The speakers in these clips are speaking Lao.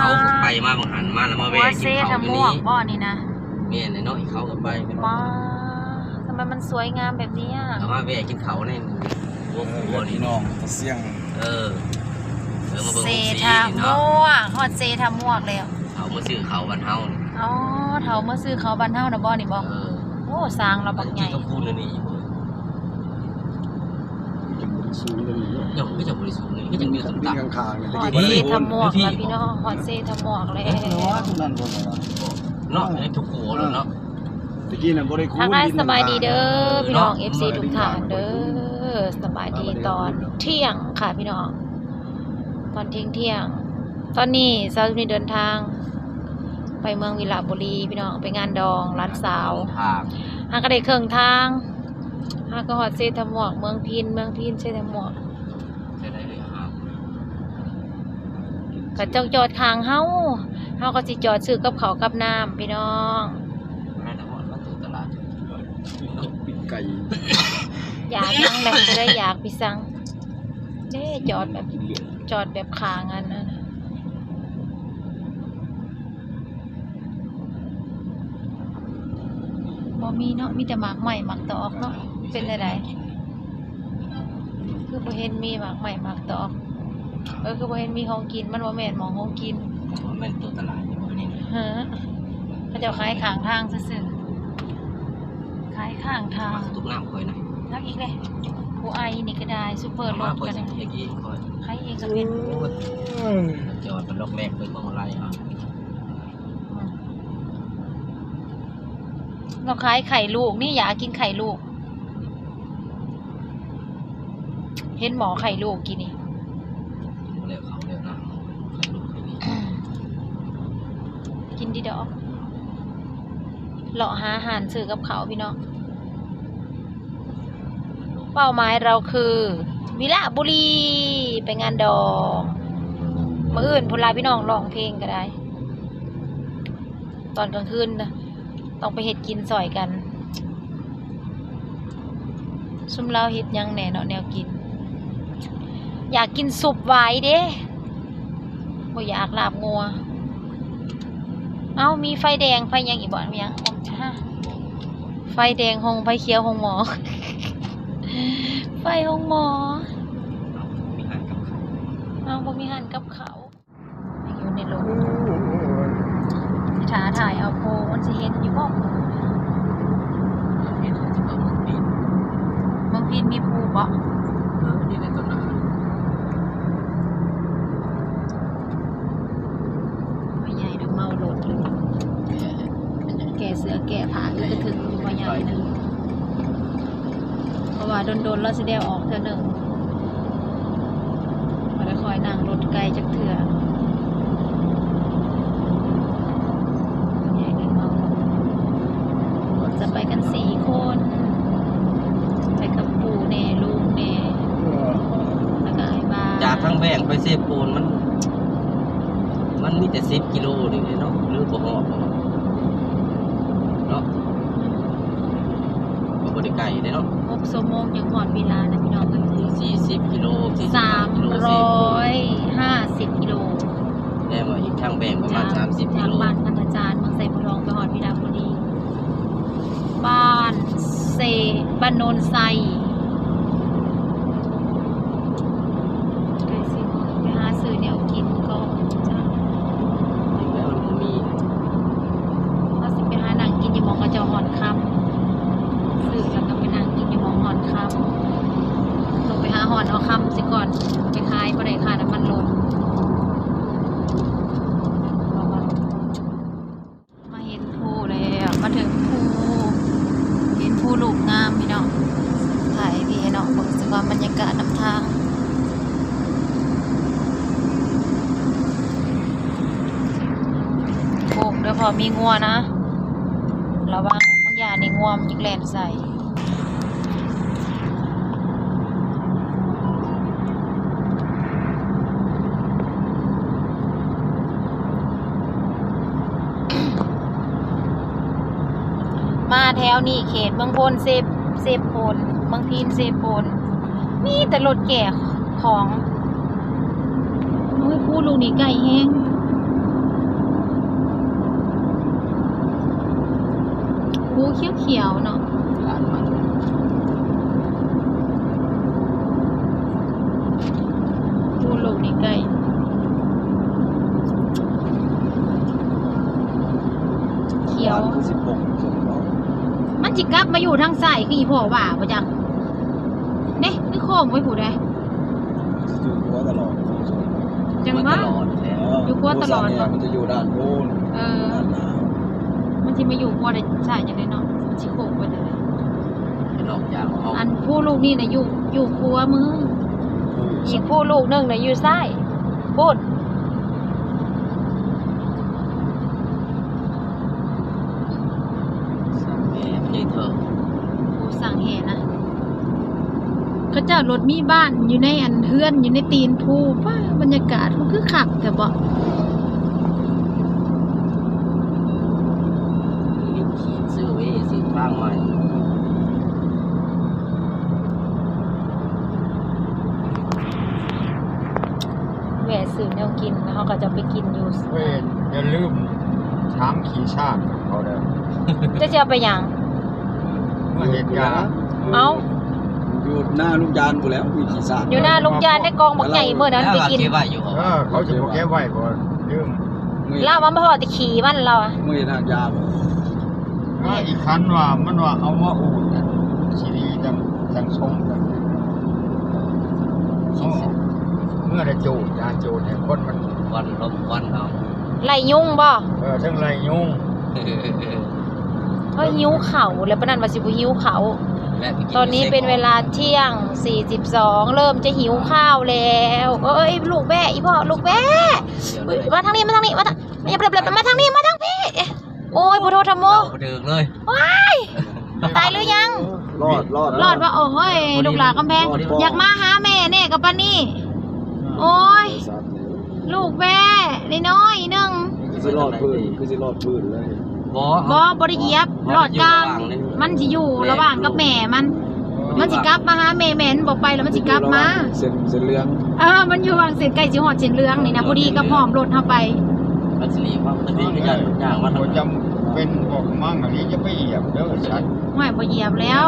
ເຂົາໄປມາບາງຫັ້ນມາ ແລ້ວມາແວ່ກິນເຂົ້າຢູ່ນີ້ ຫົວເຊທະມວກບໍ່ນີ້ນະ? ແມ່ນແຫຼະເນາະ ເຂົາກໍໄປ ວ້າ ທຳໄມມັນສວຍງາມແບບນີ້ອະ? ເຂົາມາແວ່ກິນເຂົ້າໃນຫົວຂົວນີ້ ພີ່ນ້ອງຕາຊຽງ ເອີ ເອີ ມາເບິ່ງ ເຊທະມວກ ຮອດເຊທະມວກແລ້ວ. ເຂົາມາຊື້ເຂົ້າບ້ານເຮົານີ້ ອໍ ເຖົ້າມາຊື້ເຂົ້າບ້ານເຮົານະບໍ່ນີ້ບໍ່? ເອີ ໂອ້ ສ້າງລະບັກໃຫຍ່ ທີ່ເຂົາຄູນອັນນີ້ຢູ່ ຍັງບໍ່ໄດ້ສູງເລີຍເນາະ ຍັງ ກໍຍັງບໍ່ໄດ້ສູງເລີຍ ກໍຍັງມີຕ່ຳໆ ຂ້າງໆນີ້ ຮອດເຊທະມວກແລ້ວພີ່ນ້ອງ ຮອດເຊທະມວກແລ້ວ ເອີ ວ່າຕົງນັ້ນບໍ່ເນາະ ເນາະ ໃນທຸກຫົວເນາະ ຕະກີ້ນັ້ນບໍ່ໄດ້ຄູນ ທັກທາຍສະບາຍດີເດີ ພີ່ນ້ອງ ເອັຟຊີ ທຸກທ່ານເດີ ສະບາຍດີຕອນທ່ຽງຄ່ະພີ່ນ້ອງ ຕອນທ່ຽງໆ ຕອນນີ້ສາວສຸນີເດີນທາງໄປເມືອງວິລະບູລີພີ່ນ້ອງ ໄປງານດອງຫຼານສາວ ຫາກໍໄດ້ເຄິ່ງທາງ ຫາກໍຮອດເຊທະມວກ ເມືອງພິນ ເມືອງພິນ ເຊທະມວກ ເຂົາເຈົ້າຈອດຂ້າງເຮົາ ເຮົາກໍຊິຈອດຊື້ກັບເຂົ້າກັບນ້ຳພີ່ນ້ອງ ຢາກຫຍັງແຫຼະ ຜູ້ໃດຢາກໄປສັ່ງ ເດ້ ຈອດແບບ ຈອດແບບຂ້າງອັນນັ້ນ ບໍ່ມີເນາະ ມີແຕ່ໝາກໄມ້ໝາກຕອກເນາະ ເປັນແນວໃດ ຄືບໍ່ເຫັນມີໝາກໄມ້ໝາກຕອກ ເອີ ຄືບໍ່ເຫັນມີຂອງກິນ ມັນບໍ່ແມ່ນໝ່ອງຂອງກິນ ມັນແມ່ນຕົວຕະຫຼາດຢູ່ບໍ່ນີ້ ເອີ ເຂົາເຈົ້າຂາຍຂ້າງທາງຊື່ໆ ຂາຍຂ້າງທາງ ມາກະຕຸກນ້ຳຂ້ອຍນະ ຮັກອີກເດ້ ຜູ້ໄອນີ້ກໍໄດ້ ຊຸບເປີລົດກໍໄດ້ ເຮັດເອງຂ້ອຍ ຂາຍເອງກໍເປັນ ໂອ້ຍ ຈອດມັນລັອກແລັກເປັນບໍ່ໄລ່ເຮົາ ລາວຂາຍໄຂ່ລູກນີ້ ຢາກກິນໄຂ່ລູກ ເຫັນໝໍ້ໄຂ່ລູກກິນນີ້ ແລ້ວເຂົາແລ້ວນະ ໄຂ່ລູກກິນນີ້ ກິນດີດອກ ເລາະຫາຮ້ານຊື້ກັບເຂົ້າພີ່ນ້ອງ ເປົ້າໝາຍເຮົາຄືວິລະບູລີ ໄປງານດອງ ມື້ອື່ນພຸ້ນລະພີ່ນ້ອງ ຮ້ອງເພງກໍໄດ້ ຕອນກາງຄືນນະ ຕ້ອງໄປເຮັດກິນຊ່ອຍກັນ ຊຸມລາວເຮັດຫຍັງແດ່ເນາະ ແນວກິນ ຢາກກິນຊຸບຫວາຍເດ້ ບໍ່ຢາກລາບງົວ ເອົ້າ ມີໄຟແດງ ໄຟຫຍັງອີກບໍ່ ມີຫຍັງ ຮະ ໄຟແດງ ຫົງ ໄຟຂຽວ ໂຮງໝໍ ໄຟໂຮງໝໍ ເອົ້າ ບໍ່ມີຮ້ານກັບເຂົ້າ ເອົ້າ ບໍ່ມີຮ້ານກັບເຂົ້າ. ຍັງຢູ່ໃນລົດ ຊິຖ້າຖ່າຍເອົາໂພ ມັນຊິເຫັນຢູ່ບໍ່? ເຫັນ ຊິເຂົ້າເມືອງພີນ ເມືອງພີນມີພູບໍ່? ເອີ ນີ້ແຫຼະ ຕົ້ນນະ ພໍ່ໃຫຍ່ດອກເມົາລົດຢູ່ ແກ້ເສື້ອແກ້ຜ້າຢູ່ ກະຖືກພໍ່ໃຫຍ່ນະ. ເພາະວ່າດົນໆ ລາວຊິໄດ້ອອກເທື່ອໜຶ່ງ ບໍ່ໄດ້ຄ່ອຍນັ່ງລົດໄກຈັກເທື່ອ ຈະໄປກັນສີ່ຄົນ ໄປກັບປູ່ແດ່ ລຸງແດ່ ແລ້ວກະອ້າຍບາ ຈາກທາງແບງໄປເຊໂປນ ມັນ ມັນມີແຕ່ສິບກິໂລນີ້ເນາະ ຫຼືບໍ່ຮອດເນາະ ກໍບໍ່ໄດ້ໄກເດ້ເນາະ ຫົກຊົ່ວໂມງຈັ່ງຮອດວິລະນະພີ່ນ້ອງເອີຍ ສີ່ສິບກິໂລ ສາມຮ້ອຍຫ້າສິບກິໂລ ແຕ່ວ່າອີກທາງແບງປະມານສາມສິບກິໂລ ຈາກບ້ານຄັນທະຈານ ເມືອງໄຊພູທອງ ໄປຮອດວິລະບູລີ ບ້ານເຊ ບ້ານໂນນໄຊ ໄປຊິໄປຫາຊື້ແນວກິນກ່ອນຈ້າ ແລ້ວມັນບໍ່ມີ ເຮົາຊິໄປຫານັ່ງກິນຢູ່ໝ່ອງເຂົາເຈົ້າຮ້ອນຄຳ ຊື້ແລ້ວກໍໄປນັ່ງກິນຢູ່ໝ່ອງຮ້ອນຄຳ ລົງໄປຫາຮ້ອນເອົາຄຳຊິກ່ອນ ໄປຂາຍບໍ່ໄດ້ຄ່ານ້ຳມັນລົດ. ມາເຫັນພູແລ້ວ ມາເຖິງພູ ເຫັນພູລູກງາມພີ່ນ້ອງ ຖ່າຍໃຫ້ພີ່ໃຫ້ນ້ອງເບິ່ງ ຊິວ່າບັນຍາກາດນຳທາງ ໂບກເດີ ເພາະມີງົວນະ ລະວັງບາງຢ່າງນີ້ ງົວມັນຊິແລ່ນໃສ່. ມາແຖວນີ້ເຂດເມືອງໂພນ ເຊ ເຊໂປນ ເມືອງພີນ ເຊໂປນ ມີແຕ່ລົດແກ່ຂອງ. ໂອ້ຍ ພູລູກນີ້ໃກ້ແຮງ ພູຂຽວໆເນາະ ຜ່ານມາ ພູລູກນີ້ໃກ້ ຂຽວ ບ້ານຄືຊິປົງ ມັນຊິກັບມາຢູ່ທາງຊ້າຍ ຄືອີ່ພໍ່ວ່າບໍ່ຈັກ ເດ້ ຄືໂຄ້ງໄປພຸ້ນເດ້. ຢູ່ຂົວຕະຫຼອດ ຈັ່ງວ່າ ຢູ່ຂົວຕະຫຼອດ ມັນຈະຢູ່ດ້ານໂນ້ນ ເອີ ດ້ານໜ້າ ມັນຊິມາຢູ່ຂົວໄດ້ຊ້າຍຈັ່ງໃດເນາະ ມັນຊິໂຄ້ງໄປຈັ່ງໃດ ອັນພູລູກນີ້ນະຢູ່ ຢູ່ຂວາມື ອີກພູລູກໜຶ່ງນະຢູ່ຊ້າຍພຸ້ນ. ສ້າງແຫ່ໃຫຍ່ເທີ້ ໂອ້ ສ້າງແຫ່ນະ ເຂົາເຈົ້າລົດມີບ້ານຢູ່ໃນອັນເຮືອນຢູ່ໃນຕີນພູ ປ້າ ບັນຍາກາດມັນຄືຄັກແທ້ເບາະ ເຊີເວ ເສັ້ນທາງໃໝ່. ແວະຊື້ແນວກິນ ແລ້ວເຮົາກໍຈະໄປກິນຢູ່ ເວີຍ ຢ່າລືມຖາມຂີ້ຊ້າງເຂົາເດີ ເຈົ້າຊິເອົາໄປຫຍັງ? ມາເຮັດຢາ ເອົ້າ ຢູ່ໜ້າລຸງຈານພຸ້ນແຫຼ້ວ ມີຂີ້ຊ້າງ ຢູ່ໜ້າລຸງຈານ ໃນກອງບັກໃຫຍ່ມື້ນັ້ນໄປກິນ ເອີ ເຂົາຊິບໍ່ເກັບໄວ້ບໍ່ ລືມ ລາວວ່າມາພໍ້ແຕ່ຂີ້ມັນ ລາວວ່າ ມື້ເຮັດຮາກຢາ ມາອີກຄັນວ່າ ມັນວ່າເອົາມາອູດ ຊິດີທັງ ທັງຊົງກັນ ເມື່ອໄດ້ໂຈດ ຢາໂຈດໃຫ້ຄົນມັນ ຄວັນລົມຄວັນເອົາ ໄລ່ຍຸງບໍ່? ເອີ ເທິງໄລ່ຍຸງ ເອີ ຫິວເຂົ້າແລ້ວ ປານນັ້ນວ່າຊິບໍ່ຫິວເຂົ້າ ແລະ ຕອນນີ້ເປັນເວລາທ່ຽງສີ່ສິບສອງ ເລີ່ມຈະຫິວຂ້າວແລ້ວ ເອີຍ ລູກແບ້ ອີ່ພໍ່ ລູກແບ້ ມາທາງນີ້ ມາທາງນີ້ ມາທາງ ມາທາງນີ້ ມາທາງພີ້ ໂອ້ຍ ພຸດໂທທຳໂມ ເວົ້າບໍ່ຖືກເລີຍ ວ້າຍ ຕາຍຫຼືຍັງ? ລອດ ລອດ ລອດບໍ່? ໂອ້ຍ ລູກຫຼານກຳແພງ ຢາກມາຫາແມ່ແດ່ກໍປານນີ້ ໂອ້ຍ ລູກແບ້ນ້ອຍໆໜຶ່ງ ຄືຊິລອດພື້ນ ຄືຊິລອດພື້ນເລີຍ ບໍ່ ບໍ່ ບໍ່ໄດ້ຢຽບ ລອດກາງ ມັນຊິຢູ່ລະຫວ່າງກັບແມ່ມັນ ມັນຊິກັບມາຫາແມ່ ແມ່ມັນບໍ່ໄປແລ້ວມັນຊິກັບມາ ເສັ້ນ ເສັ້ນເຫຼືອງ ເອີ ມັນຢູ່ຫວ່າງເສັ້ນ ໃກ້ຊິຮອດເສັ້ນເຫຼືອງນີ້ນະ ພໍດີກັບຫ້ອມລົດເຮົາໄປ ມັນຊິຫຼີກມາ ມັນຊິຫຼີກ ກໍຢ້ານລົດຍ່າງມາ ບໍ່ຈຳເປັນອອກກຳລັງອັນນີ້ ຢ່າໄປຢຽບເດີສັດ ໂອ້ຍ ບໍ່ຢຽບແລ້ວ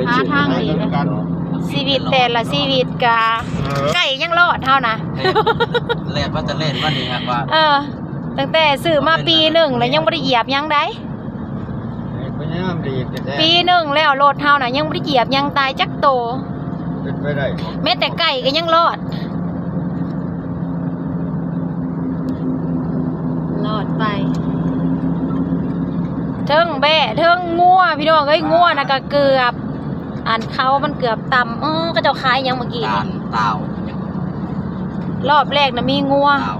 ຫາທາງຫຼີກ ຊີວິດແຕ່ລະຊີວິດກະ ເອີ ໄກ່ຍັງລອດເຮົານະ ແລ່ນ ແລ່ນມາແຕ່ແລ່ນມານີ້ຫາກວ່າ ເອີ ຕັ້ງແຕ່ຊື້ມາປີໜຶ່ງແລ້ວ ຍັງບໍ່ໄດ້ຢຽບຫຍັງໃດ ພະຍາຍາມດີແທ້ໆ ປີໜຶ່ງແລ້ວ ລົດເຮົານະຍັງບໍ່ໄດ້ຢຽບຫຍັງຕາຍຈັກໂຕ ເປັນໄປໄດ້ບໍ່? ແມ້ແຕ່ໄກ່ກໍຍັງລອດ ລອດໄປ ເທິງແບ້ ເທິງງົວ ພີ່ນ້ອງເອີຍ ງົວນະກໍເກືອບ ອັນເຂົາມັນເກືອບຕຳ ເອີ ເຂົາເຈົ້າຂາຍຫຍັງເມື່ອກີ້ ຕານ ຕາວ ຮອບແລກນະມີງົວ ຕາວ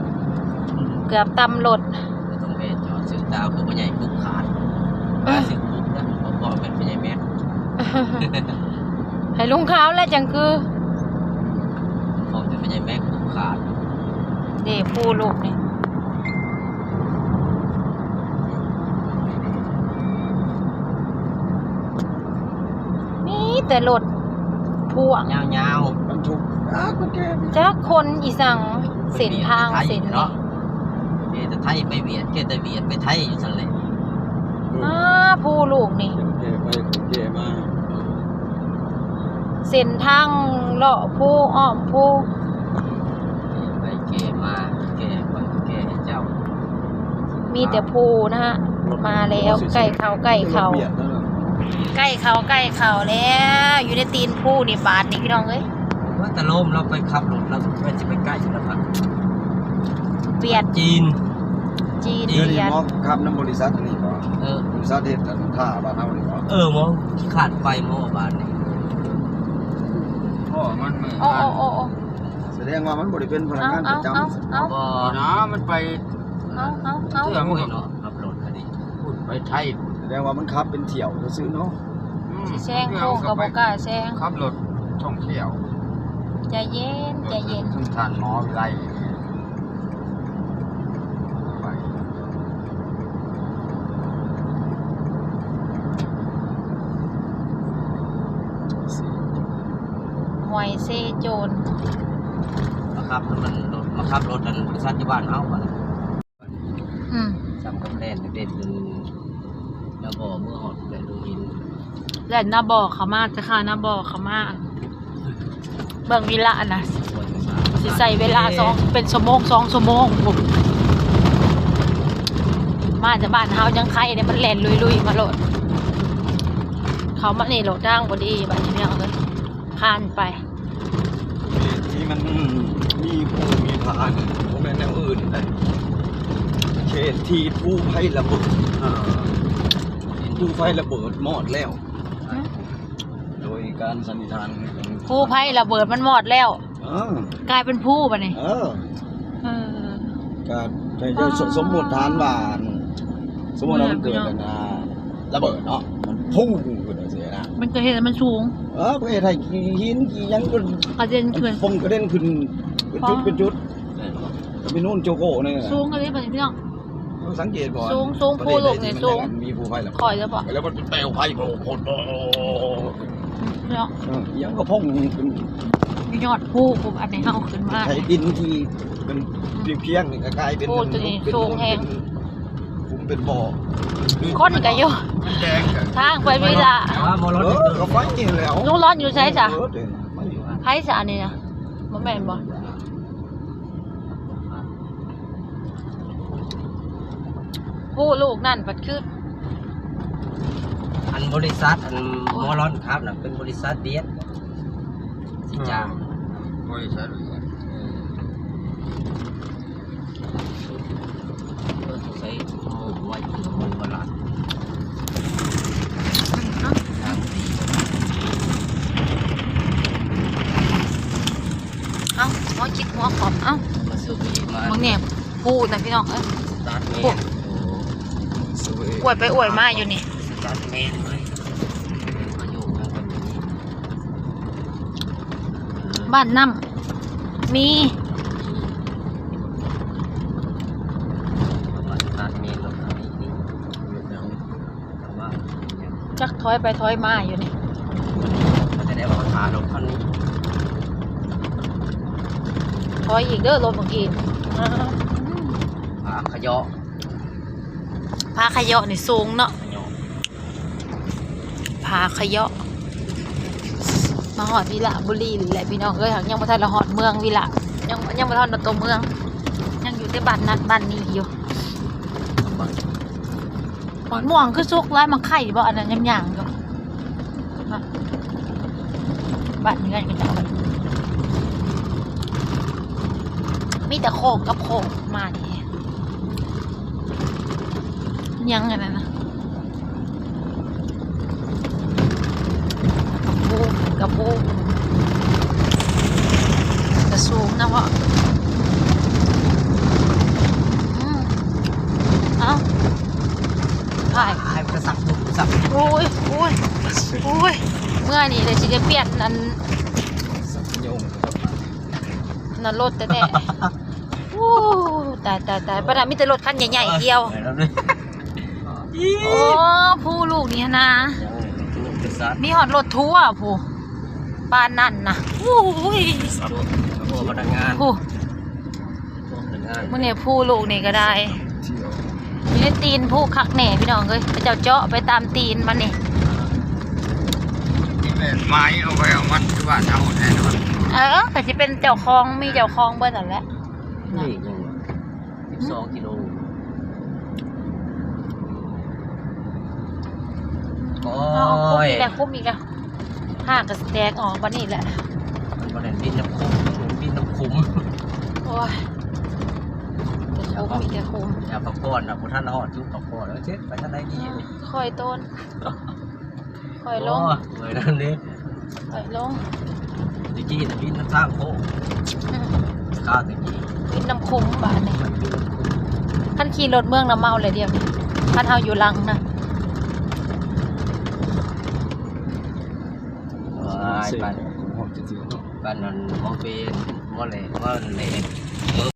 ເກືອບຕຳລົດ ບໍ່ຕ້ອງແວ່ຈອດ ຊື້ຕາວຄືພໍ່ໃຫຍ່ກຸກຂາດ ເອີ ຊື້ກຸກນະ ບໍ່ ບໍ່ແມ່ນພໍ່ໃຫຍ່ແມັກ ໃຫ້ລຸງຂາວແລ້ວຈັ່ງຄື ຂອງແຕ່ພໍ່ໃຫຍ່ແມັກກຸກຂາດ ເດ້ ພູລູກນີ້ ມີແຕ່ລົດພວກຍາວໆ ບັນທຸກ ຈັກຄົນອີ່ສັງ ເສັ້ນທາງເສັ້ນນີ້ ເກແຕ່ໄທໄປຫວຽດ ເກແຕ່ຫວຽດໄປໄທຢູ່ຊັ້ນແຫຼະ ອືມ ອາ ພູລູກນີ້ ເກໄປເກມາ ເສັ້ນທາງເລາະພູ ອ້ອມພູ ໄປແກ່ມາ ແກ່ຂ້ອຍກໍແກ່ໃຫ້ເຈົ້າ ມີແຕ່ພູນະຮະ ມາແລ້ວ ໃກ້ເຂົ້າ ໃກ້ເຂົ້າ ໃກ້ເຂົ້າ ໃກ້ເຂົ້າແລ້ວ ຢູ່ໃນຕີນພູນີ້ບາດນີ້ ພີ່ນ້ອງເອີຍ ວ່າແຕ່ລົມລາວໄປຂັບລົດ ລາວໄປ ຊິໄປໃກ້ລາວພັກ ຫວຽດ ຈີນ ຈີນ ດຽວນີ້ ຫວຽດ ໝໍຂັບນຳບໍລິສັດອັນນີ້ບໍ? ເອີ ບໍລິສັດເຮັດອັນທ່າບ້ານເຮົານີ້ບໍ? ເອີ ໝໍຂີ້ຄ້ານໄປໝໍບ້ານນີ້ ພໍ່ມັນມື້ ໂອ້ ໂອ້ ໂອ້ ໂອ້ ສະແດງວ່າມັນບໍ່ໄດ້ເປັນພະນັກງານປະຈຳ ເອົາ ເອົາ ບໍ່ນະ ມັນໄປ ເອົາ ເອົາ ເອົາ ເທື່ອມັນກໍເນາະ ຂັບລົດກໍດີ ພຸ້ນໄປໄທພຸ້ນ ສະແດງວ່າມັນຂັບເປັນຖ້ຽວຊື່ໆເນາະ ອືມ ຊິແຊງໂຄ້ງກໍບໍ່ກ້າແຊງ ຂັບລົດທ່ອງທ່ຽວ ໃຈເຢັນ ໃຈເຢັນ ທ່ານໝໍວິໄລ ໄປ ຫ້ວຍເຊໂຈນ ມາຂັບ ມັນລົດ ມາຂັບລົດອັນບໍລິສັດຢູ່ບ້ານເຮົາບັດ ອືມ ສ່ຳກັບແລ່ນໄປເປັນ ນາບໍ່ ເມືອຮອດແຫຼະ ດູຫີນ ແລ່ນນາບໍ່ເຂົ້າມາ ຈາກຄານາບໍ່ເຂົ້າມາ ເບິ່ງວິລະນະ ຊິໃຊ້ເວລາສອງ ເປັນຊົ່ວໂມງ ສອງຊົ່ວໂມງພຸ້ນ ມາແຕ່ບ້ານເຮົາຍັງໄຄເດ້ ມັນແລ່ນລຸຍໆມາໂລດ ເຂົ້າມານີ້ໂລດ ທາງບໍ່ດີ ບາດນີ້ເຮົາເອີຍ ຜ່ານໄປ. ເຂດທີ່ມັນມີພູມີຜານີ້ ບໍ່ແມ່ນແນວອື່ນໃດ ເຂດທີ່ພູໄຟລະເບີດ ເອີ ພູໄຟລະເບີດມອດແລ້ວ ຮະ? ໂດຍການສັນນິຖານຂອງ ພູໄຟລະເບີດມັນມອດແລ້ວ ເອີ ກາຍເປັນພູບາດນີ້ ເອີ ເອີ ກະໃຫ້ເຈົ້າ ອໍ ສົມ ສົມມຸດຖານວ່າ ສົມມຸດວ່າມັນເກີດ ອັນນ່າ ລະເບີດເນາະ ມັນພຸ້ງຂຶ້ນຈັ່ງຊີ້ນະ ມັນກໍເຮັດໃຫ້ມັນສູງ ເອີ ມັນກໍເຮັດໃຫ້ຫີນຂີ້ຫຍັງມັນກະເດັນຂຶ້ນ ຟົງກະເດັນຂຶ້ນ ເປັນຈຸດເປັນຈຸດ ເປັນນູນໂຈໂກ້ນີ້ ສູງອີ່ຫຼີບັດນີ້ພີ່ນ້ອງ ສັງເກດບໍ່ ສູງ ສູງ ພູລູກນີ້ສູງ ມີພູໄຟແລ້ວ ຂ້ອຍແລ້ວບໍ່ ແລ້ວມັນແປວໄຟໂພດ ເນາະ ເອີ ອີ່ຫຍັງກໍຟົງຂຶ້ນ ຍອດພູ ອັນນີ້ເຮົາຂຶ້ນມາ ໃຫ້ດິນທີ່ເປັນ ອືມ ພຽງໆນີ້ກໍກາຍເປັນ ໂອ້ ໂຕນີ້ສູງແຮງ ເປັນຂຸມເປັນບໍ່ ຄົນກໍຢູ່ ທາງໄປວິລະ ເອີ ກໍໄຟນີ້ແລ້ວ ລຸງລອນຢູ່ໃສຊະ ເອີ ໃຜຊະອັນນີ້ນະ ບໍ່ແມ່ນບໍ່ ຜູ້ລູກນັ້ນພັດຄື ອັນບໍລິສັດ ອັນ ໂອ້ຍ ໝໍລອນຄັບນະ ເປັນບໍລິສັດວຽດ ຊິຈ້າງ ເອີ ບໍລິສັດວຽດ ເອີ ເອີ ໃສ່ໝູໄວ້ເພື່ອໝູບໍ່ລັດ ເອົ້າ ທາງດີ ເອົ້າ ຫົວຄິດຫົວຂອບ ເອົ້າ ມາສູ່ອີກມາ ເບິ່ງແດ່ ພູນະພີ່ນ້ອງເອີຍ ສະຕາດແມນ ໂອ້ ອວດໄປອວດມາຢູ່ນີ້ ສະຕາດແມນເວີຍ ມາຢູ່ເມືອງກັນຢູ່ນີ້ ເອີ ບ້ານນ້ຳມີ ມາສະຕາດແມນລົດຄັນນີ້ ຈັກຖອຍໄປຖອຍມາຢູ່ນີ້ ມັນຈະໄດ້ວ່າເຂົາຖ້າລົດຄັນນີ້ ຖອຍອີກເດີ ລົດເມື່ອກີ້ ອ່າ ພາຂະເຍາະ ພາຂະເຍາະນີ້ສູງເນາະ ຂະເຍາະ ພາຂະເຍາະ ມາຮອດວິລະບູລີແຫຼະພີ່ນ້ອງເອີຍ ຍັງບໍ່ທັນໄດ້ຮອດເມືອງວິລະ ຍັງ ຍັງບໍ່ທັນຮອດຕົວເມືອງ ຍັງຢູ່ແຕ່ບ້ານນັ້ນບ້ານນີ້ຢູ່. ໝາກມ່ວງຄືສຸກຫຼາຍ ໝາກໄຂ່ບໍ່ ອັນນັ້ນຍາມໆຢູ່ ບ້ານເຮືອນເຂົາເຈົ້າ ມີແຕ່ໂຄກກັບໂຄກ ມານີ້ ຫຍັງອັນນັ້ນນະ ກະປູ ກະປູ ກະສູງນະເພາະ ອືມ ເອົ້າ ຖ່າຍ ຖ່າຍ ມັນກະສັກ ໂອ້ຍ ໂອ້ຍ ໂອ້ຍ ເມື່ອນີ້ເດ ຊິໄດ້ປ່ຽນອັນ ສັກໂຍງ ນັ້ນລົດແທ້ໆ ໂອ້ ຕາຍ ຕາຍ ຕາຍ ປານນັ້ນມີແຕ່ລົດຄັນໃຫຍ່ໆ ກ່ຽວ ໂອ້ ຜູ້ລູກນີ້ຫັ້ນນະ ມີຮອດລົດທົວຜູ້ ປານນັ້ນນະ ໂອ້ຍ ພະນັກງານ ຜູ້ ພະນັກງານ ມື້ນີ້ຜູ້ລູກນີ້ກໍໄດ້ ຢູ່ໃນຕີນຜູ້ຄັກແນ່ພີ່ນ້ອງເອີຍ ເຂົາເຈົ້າເຈາະໄປຕາມຕີນມັນນີ້ ນີ້ແມ່ນໄມ້ເອົາໄວ້ເອົາມັນຄືວ່າເຮົາແນ່ນອນ ເອີ ກໍຊິເປັນເຈົ້າຂອງ ມີເຈົ້າຂອງເບິດຫັ້ນແຫຼະ. ນີ້ຍັງວ່າ ສິບສອງກິໂລ ໂອ້ຍ ຄຸມອີກແລ້ວ ຄຸມອີກແລ້ວ ຫາກະຊິແຕກອອກບັດນີ້ແຫຼະ ມັນບໍ່ໄດ້ບິນນຳຄຸມ ມັນບິນນຳຂຸມ ໂອ້ຍ ແຕ່ຂຸມ ມີແຕ່ຂຸມ ຢ່າພັກຜ່ອນນະ ບໍ່ທັນຮອດຈຸດພັກຜ່ອນ ເອີ ເຈັດ ໄປທາງໃດດີ ຄ່ອຍໂຕນ ຄ່ອຍລົງ ໂອ້ຍ ນັ້ນເດ້ ຄ່ອຍລົງ ຕະກີ້ນະບິນນຳທາງໂຄ້ງ ອືມ ຄາວຕະກີ້ ບິນນຳຂຸມບາດນີ້ ຄັນຂີ່ລົດເມືອງນະເມົາແຫຼະດຽວນີ້ ຄັນເຮົາຢູ່ຫຼັງນະ ໂອ້ຍ ປານ ປານນັ້ນ ບໍ່ເປັນ ບໍ່ແຫຼະ ບໍ່ແຫຼະ.